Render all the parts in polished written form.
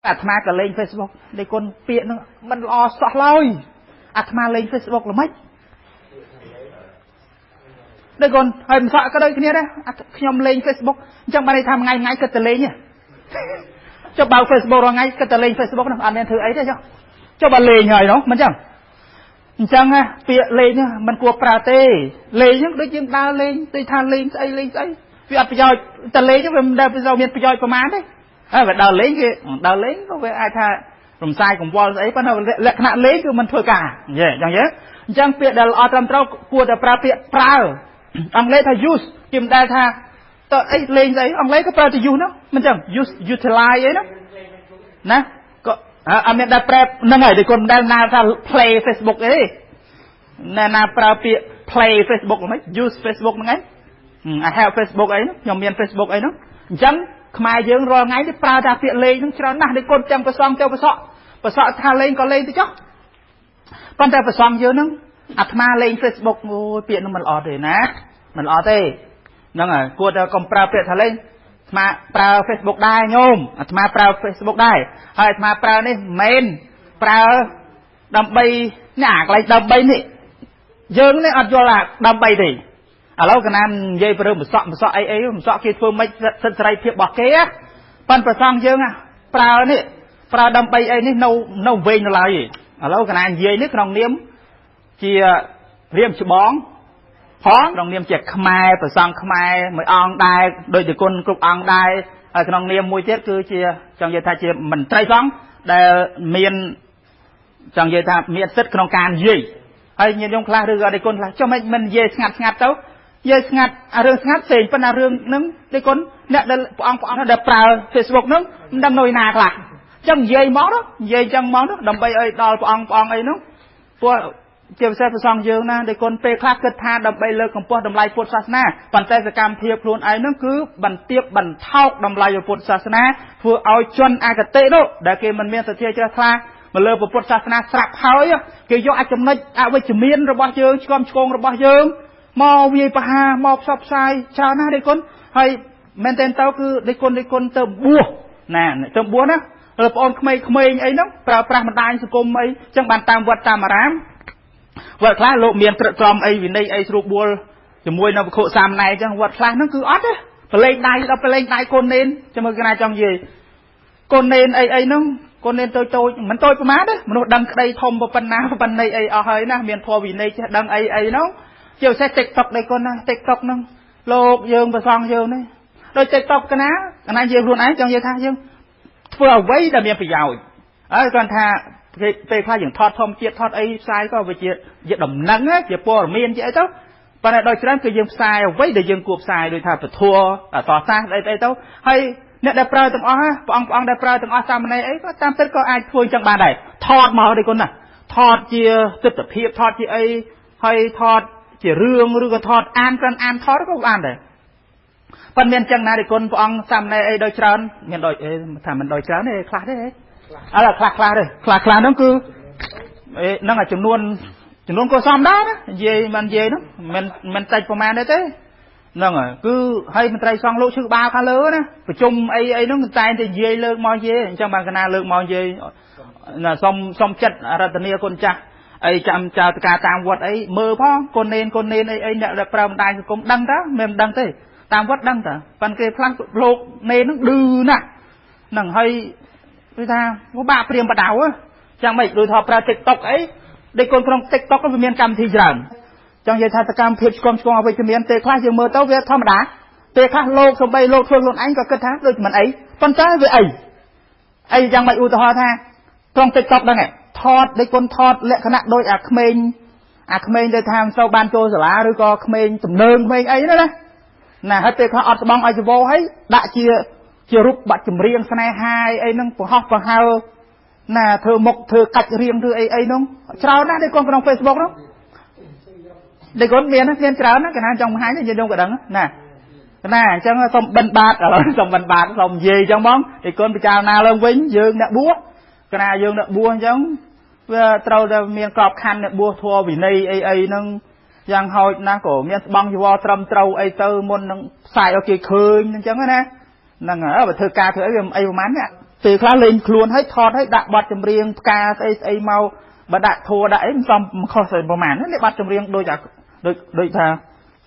អាត្មាក៏លេង Facebook ដេគុណពាក្យហ្នឹងមិនល្អសោះឡើយអាត្មាលេង Facebook ល្មិចដេគុណហើយមិនសក់ក៏ដូចគ្នាដែរខ្ញុំលេង Facebook អញ្ចឹងបានន័យថាថ្ងៃថ្ងៃគិតតែលេងចុះបើ Facebook រាល់ថ្ងៃគិតតែលេង Facebook ហ្នឹងអត់មានធ្វើអីទេចុះចុះបើលេងហើយនោះមិនអញ្ចឹងអញ្ចឹងណាពាក្យលេងមិនគួរប្រើទេលេងហ្នឹងដូចយើងដើរលេងដូចថាលេងស្អីលេងស្អីវាអត់ប្រយោជន៍តែលេងវាមិនដែលមានប្រយោជន៍ប្រហែលទេហើយបើដើរលេងគេដើរលេងក៏វាអាចថារំសាយកង្វល់ស្អីប៉ុន្តែលក្ខណៈលេងគឺមិនធ្វើការអញ្ចឹងអញ្ចឹងអញ្ចឹងពាក្យដែលល្អត្រឹមត្រូវគួរតែប្រើពាក្យប្រើអង់គ្លេសថា use គេមិនដែលថាតើអីលេងស្អីអង់គ្លេសក៏ប្រើតែ use ហ្នឹងមិនចឹង use utilize អីហ្នឹងណាក៏អត់មានដែលប្រែហ្នឹងហើយដូចគាត់មិនដែលណាថា play Facebook អីណាណាប្រើពាក្យ play Facebook ហ្នឹង use Facebook ហ្នឹងឯង I have Facebook អីខ្ញុំមាន Facebook អីហ្នឹងអញ្ចឹងខ្មែរយើងរាល់ថ្ងៃនេះប្រើតែពាក្យលេងហ្នឹងច្រើនណាស់ដូចគាត់ទាំងប្រសងទាំងប្រសក់ប្រសក់ថាលេងក៏លេងទៅចុះប៉ុន្តែប្រសងយើងហ្នឹងអាត្មាលេង Facebook អូយពាក្យហ្នឹងមិនល្អទេណាមិនល្អទេហ្នឹងហើយគួរតែកុំប្រើពាក្យថាលេងអាត្មាប្រើ Facebook ដែរញោមអាត្មាប្រើ Facebook ដែរហើយអាត្មាប្រើនេះមិនមែនប្រើដើម្បីនេះអាកន្លែងដើម្បីនេះយើងនេះអត់យល់អាដើម្បីទេឥឡូវកណានិយាយពីរឿងម្សក់ម្សក់អីអីម្សក់គេធ្វើម៉េចសិទ្ធិសេរីភាពរបស់គេប៉ុន្តែប្រសងយើងប្រើនេះប្រើដើម្បីអីនេះនៅនៅវែងនៅឡើយឥឡូវកណានិយាយនេះក្នុងនាមជារៀមច្បងផងក្នុងនាមជាខ្មែរប្រសងខ្មែរមួយអង្គដែរដោយជាគុណគ្រប់អង្គដែរហើយក្នុងនាមមួយទៀតគឺជាចង់និយាយថាជាមន្ត្រីសង្ឃដែលមានចង់និយាយថាមានសិទ្ធិក្នុងការនិយាយហើយញាតិញោមខ្លះឬក៏ដេគុណខ្លះចុះមិនមិននិយាយស្ងាត់ស្ងាត់ទៅនិយាយស្ងាត់អារឿងស្ងាត់ផ្សេងប៉ុន្តែរឿងហ្នឹងដេគុណអ្នកដែលព្រះអង្គព្រះអង្គដែលប្រើ Facebook ហ្នឹងមិនដឹងនៅឯណាខ្លះអញ្ចឹងនិយាយមកនោះនិយាយអញ្ចឹងមកនោះដើម្បីឲ្យដល់ព្រះអង្គព្រះអង្គអីនោះព្រោះជាពិសេសព្រះសង្ឃយើងណាដែលគុណពេលខ្លះគិតថាដើម្បីលើកកម្ពស់តម្លៃពុទ្ធសាសនាប៉ុន្តែសកម្មភាពខ្លួនឯងហ្នឹងគឺបន្ទាបបន្ថោកតម្លៃពុទ្ធសាសនាធ្វើឲ្យជនអគតិនោះដែលគេមិនមានសទ្ធាជ្រះថ្លាមកលើពុទ្ធសាសនាស្រាប់ហើយគេយកអាចចំណុចអវិជ្ជមានរបស់យើងឆ្កំឆ្គងរបស់យើងមកវាយប្រហារមកផ្សព្វផ្សាយច្រើនណាស់ដេគុណហើយមែនទែនទៅគឺដេគុណដេគុណទៅបួសណាទៅបួសណាបងប្អូនក្មេងៗអីហ្នឹងប្រើប្រាស់បណ្ដាញសង្គមអីចឹងបានតាមវត្តតាមអារាមវត្តខ្លះលោកមានត្រឹកត្រមអីវិន័យអីស្រួលបួលជាមួយនៅវិខុសាមណែរចឹងវត្តខ្លះហ្នឹងគឺអត់ទេប្រឡែងដៃដល់ប្រឡែងដៃកូននេនចាំមើលកណាចង់និយាយកូននេនអីអីហ្នឹងកូននេនតូចតូចមិនតូចប្រហែលទេមនុស្សដឹងក្តីធំប៉ុណ្ណាប៉ុណ្ណីអីអស់ហើយណាមានធម៌វិន័យចេះដឹងអីអីហ្នឹងជាពិសេស TikTok ដៃកូនណា TikTok ហ្នឹងលោកយើងប្រសងយើងនេះដូច TikTok កណាកណាយើងខ្លួនឯងចង់និយាយថាយើងធ្វើអ្វីដែលមានប្រយោជន៍ហើយគាត់ថាពេលខ្លះយើងថតធម្មជាតិថតអីផ្សាយក៏វាជាដំណឹងជាព័ត៌មានជាអីទៅប៉ុន្តែដោយច្រើនគឺយើងផ្សាយអ្វីដែលយើងគួរផ្សាយដូចថាពធអតសាសអីអីទៅហើយអ្នកដែលប្រើទាំងអស់ព្រះអង្គព្រះអង្គដែលប្រើទាំងអស់សាមណេរអីក៏តាមពិតក៏អាចធ្វើអញ្ចឹងបានដែរថតមកទេគុណណាថតជាទិដ្ឋភាពថតជាអីហើយថតជារឿងឬក៏ថតអានគ្រាន់អានថតក៏បានដែរប៉ុន្តែមានអញ្ចឹងណាទេគុណព្រះអង្គសាមណេរអីដោយច្រើនមានដូចថាមិនដោយច្រើនទេខ្លះទេឥឡូវខ្លះខ្លះទេខ្លះខ្លះហ្នឹងគឺអេហ្នឹងអាចំនួនក៏សមដែរណានិយាយមិននិយាយហ្នឹងមិនមិនតិចប្រហែលទេហ្នឹងហើយគឺឲ្យមន្ត្រីសង្ឃលោកឈឺក្បាលខាងលើណាប្រជុំអីអីហ្នឹងតែងតែនិយាយលើកមកនិយាយអញ្ចឹងបានកណាលើកមកនិយាយណាសុំសុំចិត្តរតនាគុណចាស់អីចាំចៅតការតាមវត្តអីមើលផងកូននេនកូននេនអីអីអ្នកដែលប្រើបណ្ដាញសង្គមដឹងតើមិនដឹងទេតាមវត្តដឹងតើប៉ុន្តែគេផ្លាស់លោកនេនហ្នឹងឌឺណាស់ហ្នឹងហើយគឺថាពិបាកព្រាមបដៅចាំម៉េចដូចថាប្រើ TikTok អីដូចកូនក្នុង TikTok វាមានកម្មវិធីច្រើនចង់និយាយថាសកម្មភាពឆ្គំឆ្គងអវិជ្ជមានពេលខ្លះយើងមើលទៅវាធម្មតាពេលខ្លះលោកសំបីលោកធ្វើខ្លួនឯងក៏គិតថាដូចមិនអីប៉ុន្តែវាអីអីយ៉ាងម៉េចឧទាហរណ៍ថាក្នុង TikTok ហ្នឹងថតដូចកូនថតលក្ខណៈដូចអាក្មេងអាក្មេងដែលថាមិនសូវបានចូលសាលាឬក៏ក្មេងទំនើងក្មេងអីណាណាហើយពេលខ្លះអត់ស្បង់ឲ្យចវោហើយដាក់ជាជារូបបាត់ចម្រៀងស្នេហាអីហ្នឹងប្រហោះប្រហើណាធ្វើមុខធ្វើកាច់រៀងធ្វើអីអីហ្នឹងច្រើនណាស់ដូចកូនក្នុង Facebook ហ្នឹងដូចកូនមានមានច្រើនណាកណាចង់បង្ហាញយើងខ្ញុំក៏ដឹងណាណាអញ្ចឹងសូមបិណ្ឌបាតឥឡូវសូមបិណ្ឌបាតសូមនិយាយអញ្ចឹងបងដូចកូនពិចារណាឡើងវិញយើងអ្នកបួសកណាយើងអ្នកបួសអញ្ចឹងវាត្រូវតែមានក្របខ័ណ្ឌអ្នកបួសធម៌វិន័យអីអីហ្នឹងយ៉ាងហោចណាស់ក៏មានស្បង់ជីវរត្រឹមត្រូវអីទៅមុននឹងផ្សាយឲ្យគេឃើញអញ្ចឹងណាហ្នឹងហើយបើធ្វើការធ្វើអីវាអីប្រហែលនេះ ពេលខ្លះលេងខ្លួនហើយថតហើយដាក់បទចម្រៀងផ្កាស្អីស្អីមកបើដាក់ធัวដាក់អីមិនសមខុសស្អីប្រហែលនេះបទចម្រៀងដូចអាដូចថា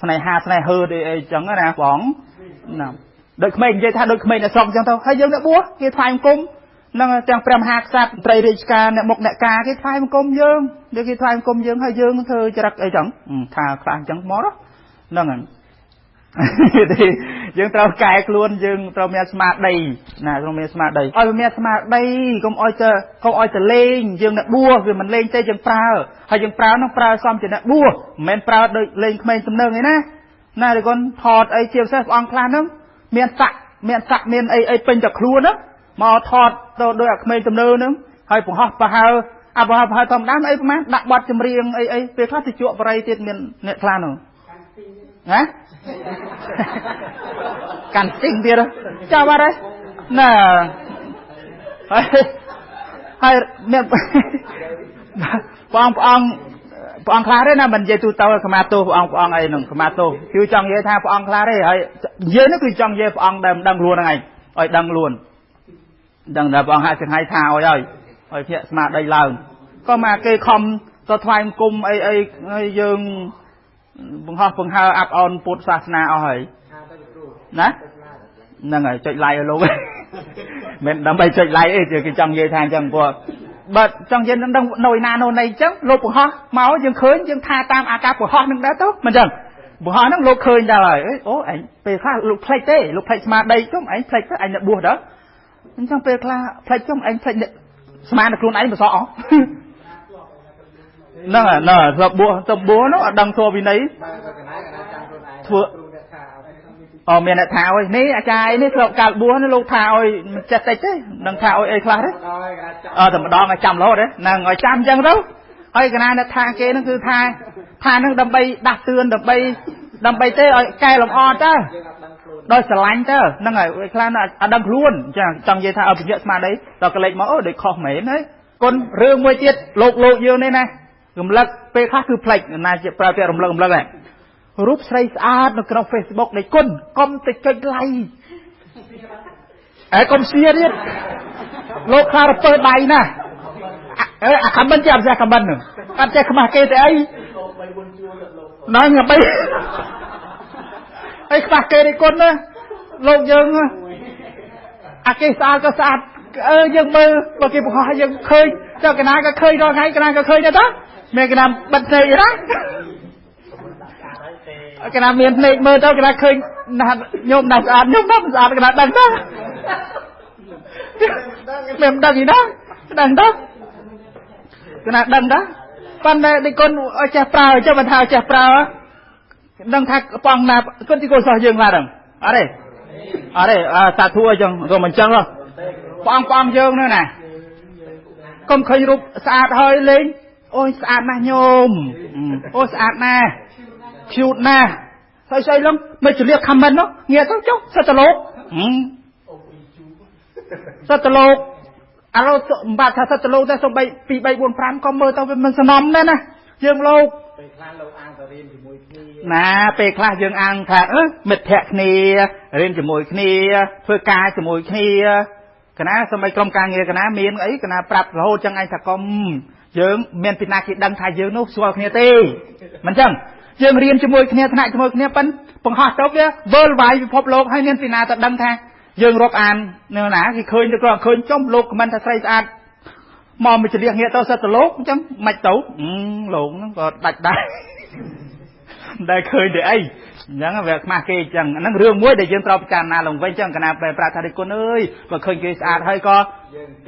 ស្នេហាស្នេហឺអីអីចឹងណាបងណាដូចក្មេងនិយាយថាដូចក្មេងអ្នកស្រុកចឹងទៅហើយយើងអ្នកបួសគេថ្វាយបង្គំនឹងទាំងព្រះមហាក្សត្រត្រីរាជការអ្នកមុខអ្នកការគេថ្វាយបង្គំយើងដូចគេថ្វាយបង្គំយើងហើយយើងធ្វើចរិតអីចឹងថាខ្លះចឹងមកហ្នឹងហើយយើងត្រូវកែខ្លួនយើងត្រូវមានស្មារតីណាត្រូវមានស្មារតីឲ្យមានស្មារតីកុំឲ្យទៅលេងយើងអ្នកបួសវាមិនលេងទេយើងប្រើហើយយើងប្រើនោះប្រើសមជាអ្នកបួសមិនមែនប្រើដូចលេងក្មេងទំនើងឯណាណាឬគាត់ថតអីជាពិសេសព្រះអង្គខ្លះហ្នឹងមានស័កមានអីអីពេញតែខ្លួនណាមកថតទៅដូចអាក្មេងទំនើងហ្នឹងហើយបង្ហោះប្រហើអាបង្ហោះប្រហើធម្មតាអីប្រហែលដាក់បទចម្រៀងអីអីពេលខ្លះទៅជក់បរិយទៀតមានអ្នកខ្លះនោះណាកាន់ស្ទីងទៀតចាំបាត់ហើយណាហើយមានព្រះអង្គខ្លះទេណាមិននិយាយទូទៅខមាទោសព្រះអង្គអីហ្នឹងខមាទោសគឺចង់និយាយថាព្រះអង្គខ្លះទេហើយនិយាយនោះគឺចង់និយាយព្រះអង្គដែលមិនដឹងខ្លួនហ្នឹងឯងឲ្យដឹងខ្លួនដឹងថាព្រះអង្គហាក់ចង្ហៃថាឲ្យឲ្យភាកស្មារតីឡើងក៏មកគេខំទៅថ្វាយបង្គំអីអីហើយយើងបង្ហោះបង្ហើអាប់អោនពុទ្ធសាសនាអស់ហើយណាហ្នឹងហើយចុច like ឲ្យលោកមិនដើម្បីចុច like អីគេចង់និយាយថាអញ្ចឹងព្រោះបើចង់និយាយនឹងដឹងនៅណានៅណីអញ្ចឹងលោកបង្ហោះមកយើងឃើញយើងថាតាមអាការបង្ហោះនឹងដែរទៅមិនអញ្ចឹងបង្ហោះហ្នឹងលោកឃើញដល់ហើយអូឯងពេលខ្លះលោកភ្លេចទេលោកភ្លេចស្មារតីជុំឯងភ្លេចទៅឯងអ្នកបួសដល់អញ្ចឹងពេលខ្លះភ្លេចជុំឯងភ្លេចស្មានតែខ្លួនឯងមិនសក់អស់ហ្នឹងហើយណាធ្លាប់បួសទៅបួសនោះអត់ដឹងធម៌វិន័យធ្វើអូមានអ្នកថាអើយនេះអាចារ្យនេះធ្លាប់កាលបួសនេះលោកថាឲ្យមិនចេះតិចទេនឹងថាឲ្យអីខ្លះទេអើតែម្ដងឲ្យចាំរហូតទេហ្នឹងឲ្យចាំអញ្ចឹងទៅហើយកណាអ្នកថាគេហ្នឹងគឺថាហ្នឹងដើម្បីដាស់តឿនដើម្បីទេឲ្យកែលម្អទៅដោយស្រឡាញ់ទៅហ្នឹងហើយខ្លះអត់ដឹងខ្លួនអញ្ចឹងចង់និយាយថាឲ្យពញាស្មារតីដល់កលេចមកអូដូចខុសមែនហើយគុណរឿងមួយទៀតលោកយើងនេះណារំលឹកពេលខ្លះគឺផ្លេចណាជាប្រើពាក្យរំលឹកហ្នឹងរូបស្រីស្អាតនៅក្នុង Facebook នៃគុណកុំទៅចុច like អេកុំ share ទៀតលោកខ្លះរពើដៃណាអេអា comment ជាអត់ចេះ comment ហ្នឹងអត់ចេះខ្មាស់គេទេអីហ្នឹងបីអីខ្មាស់គេទេគុណណាលោកយើងអាគេស្អាតក៏ស្អាតអឺយើងមើលបើគេបង្ហោះឲ្យយើងឃើញចុះកណាក៏ឃើញរាល់ថ្ងៃកណាក៏ឃើញដែរតាមានកណាបិទភ្នែកណាកណាមានភ្នែកមើលទៅកណាឃើញណាញោមណាស្អាតញោមណាស្អាតកណាដឹងតាមិនដឹងឯណាដឹងតាកណាដឹងតាប៉ុន្តែដូចគុណឲ្យចេះប្រើចេះមិនថាចេះប្រើដឹងថាបងណាគុណទីកូនសិស្សយើងខ្លះដឹងអត់ទេអត់ទេសាធុអីចឹងក៏មិនចឹងហ៎បងយើងនោះណាកុំឃើញរូបស្អាតហើយលេងអូយស្អាតណាស់ញោមអូស្អាតណាស់ខ្យូតណាស់ស្អីស្អីឡងមិនជលៀក comment នោះងាកទៅចុះសិតតលោកសិតតលោកឥឡូវមិនបាត់ថាសិតតលោកតែសំបី2 3 4 5ក៏មើលទៅវាមិនសំណដែរណាយើងលោកពេលខ្លះលោកអាងទៅរៀនជាមួយគ្នាណាពេលខ្លះយើងអាងថាមិត្តភក្តិគ្នារៀនជាមួយគ្នាធ្វើការជាមួយគ្នាកណាសំបីក្រុមការងារកណាមានអីកណាប្រាប់រហូតចឹងឯងថាកុំយើងមានពីណាគេដឹងថាយើងនោះស្គាល់គ្នាទេមិនចឹងយើងរៀនជាមួយគ្នាថ្នាក់ជាមួយគ្នាប៉ិនបង្ហោះទៅវាវើលវាយពិភពលោកហើយមានពីណាទៅដឹងថាយើងរាប់អាននៅណាគេឃើញទៅក៏ឃើញចំលោកខមមិនថាស្រីស្អាតមកមួយចលៀកងាកទៅសិតទៅលោកអញ្ចឹងមិនទៅលោកហ្នឹងក៏ដាច់ដែរមិនដែលឃើញទេអីអញ្ចឹងវាខ្មាស់គេអញ្ចឹងហ្នឹងរឿងមួយដែលយើងត្រូវពិចារណាឡើងវិញអញ្ចឹងកណាពេលប្រាប់ថាដូចគុណអើយបើឃើញគេស្អាតហើយក៏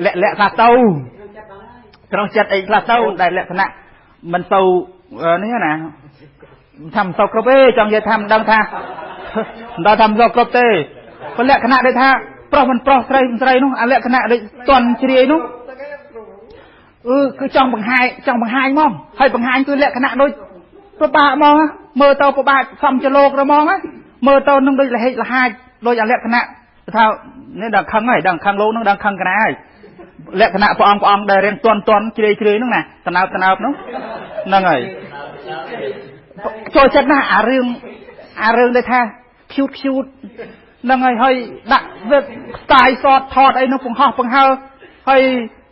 លាក់លាក់ខ្លះទៅក្នុងចិត្តអីខ្លះទៅដែលលក្ខណៈមិនទៅនេះណាថាមិនទៅគ្រប់ទេចង់និយាយថាមិនដឹងថាមិនដល់ថាមិនទៅគ្រប់ទេព្រោះលក្ខណៈដូចថាប្រុសមិនប្រុសស្រីមិនស្រីនោះអាលក្ខណៈដូចតន់ជ្រាយនោះគឺចង់បង្ហាញហ្មងហើយបង្ហាញគឺលក្ខណៈដូចពិបាកហ្មងមើលទៅពិបាកសំចលោកទៅហ្មងមើលទៅនឹងដូចលហិចលហាចដូចអាលក្ខណៈថានេះដល់ខឹងហើយដល់ខឹងលោកនឹងដល់ខឹងកណាហើយលក្ខណៈព្រះអង្គដែលរៀងតន់ជ្រាយហ្នឹងណាតណើបនោះហ្នឹងហើយចូលចិត្តណាស់អារឿងដែលថាខ្ជូត ហ្នឹងហើយហើយដាក់វាស្ទាយសតថតអីនោះបង្ហោះបង្ហើហើយ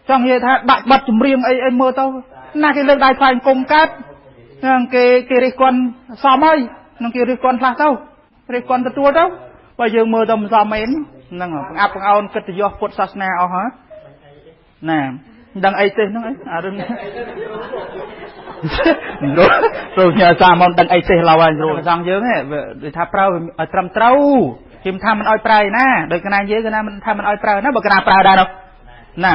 ចង់និយាយថាដាក់បတ်ចម្រៀងអីអីមើលទៅណាគេលើកដៃថ្វាយអង្គមកើតហ្នឹងគេគេរិះគន់សមហើយនឹងគេរិះគន់ខ្លះទៅរិះគន់ទទួលទៅបើយើងមើលទៅមិនសមមែនហ្នឹងបង្អាប់បង្អោនកិត្តិយសពុទ្ធសាសនាអស់ហ៎ណាមិនដឹងអីទេហ្នឹងអីអារឿងគ្រូញ៉ាសាមកដឹងអីទេឡើយគ្រូសង្ឃយើងហ្នឹងវាថាប្រើឲ្យត្រឹមត្រូវគេមិនថាមិនឲ្យប្រើឯណាដោយកណាយើងកណាមិនថាមិនឲ្យប្រើណាបើកណាប្រើដែរនោះណា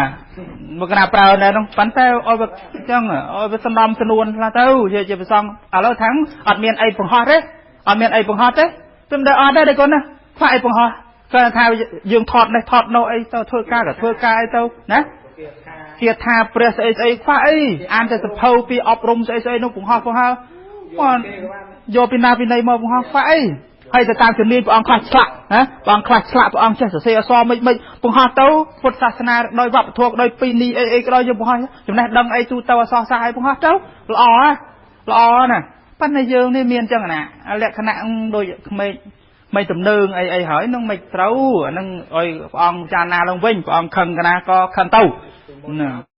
បើកណាប្រើដែរនោះប៉ុន្តែឲ្យវាអញ្ចឹងឲ្យវាសំដំស្នួនខ្លះទៅជាប្រសងឥឡូវថាំងអត់មានអីបង្ហោះទេអត់មានអីបង្ហោះទេខ្ញុំដឹងអត់ដែរទេកូនណាខ្វះអីបង្ហោះគាត់ថាយើងថតនេះថតនោះអីទៅធ្វើការក៏ធ្វើការអីទៅណាជាថាព្រះស្អីស្អីខ្វះអីអានតែសភៅពីអប់រំស្អីស្អីនោះបង្ហោះបង្ហើមកយកពីណាពីណីមកបង្ហោះខ្វះអីហើយទៅតាមជំនាញព្រះអង្គខ្លះឆ្លាក់ណាព្រះអង្គខ្លះឆ្លាក់ព្រះអង្គចេះសរសេរអក្សរមិនបង្ហោះទៅពុទ្ធសាសនាដោយវប្បធម៌ដោយពីនីអីអីក៏ដោយយើងបង្ហោះចំណេះដឹងអីទូទៅអក្សរសាស្ត្រអីបង្ហោះទៅល្អល្អណាប៉ុន្តែយើងនេះមានចឹងណាលក្ខណៈដូចក្មេងមិនទំនើងអីអីហើយនឹងមិនត្រូវអានឹងឲ្យព្រះអង្គចារណាឡើងវិញព្រះអង្គខឹងកណាក៏ខឹងទៅណា។